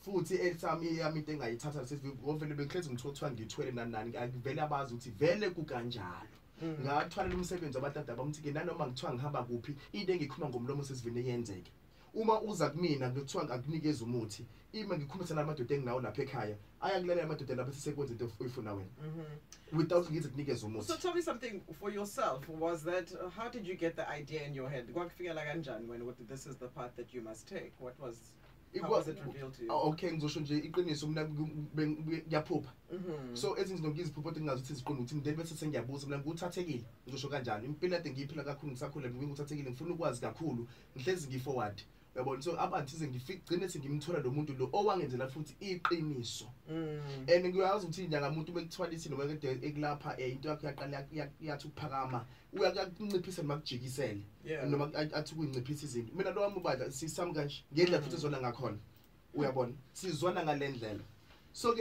Futhi esami yami into engayithatha sesivele bengihlezi ngithiwa ngithwele nani nani, akuvele abazi ukuthi vele kukanjalo. Ngathwalela umsebenzi wabatata bami ukuthi ke nanoma ngithiwa ngihamba kuphi, into engikhuluma ngomlomo sesivele yenzeke. Uma uza kumina ngithiwa akunikeza umuthi, ima ngikhuluma namadoda enginawo lapha ekhaya, ayakulalela amadoda lapha sesekwenza into oyifuna wena without ngithi kunikeza umuthi. So tell me something for yourself. Was that how did you get the idea in your head? Kwakufikela kanjani wena ukuthi this is the path that you must take? What was how was it revealed to you? Okay, ngizosho nje iqiniso, mina ngiyaphupha. So ezinye izinto ngiziphupha kodwa ngingazi ukuthi ziqonde ukuthi then bese sengiyabuza mina nguthathekile, ngizosho kanjani impilo ade ngiyiphila kakhulu ngisakhula, nginguthathekile, ngifuna ukwazi kakhulu, ngihlezi ngi-forward, uyabona. So abantu size ngigcine sengimthola lo muntu lo owangenzela futhi iqiniso. And ngiyazi ukuthi inyanga umuntu mekuthwalisa noma kade ekulapha, into yakho yaqala yathi ukuphakama, uyakunciphisa noma kujikisele noma athi ukuyinciphisa izinto. Mina lo wami ubadla sisami kanje ngendlela futhi ezona ngakhona, uyabona, sizwana ngale ndlela. So ke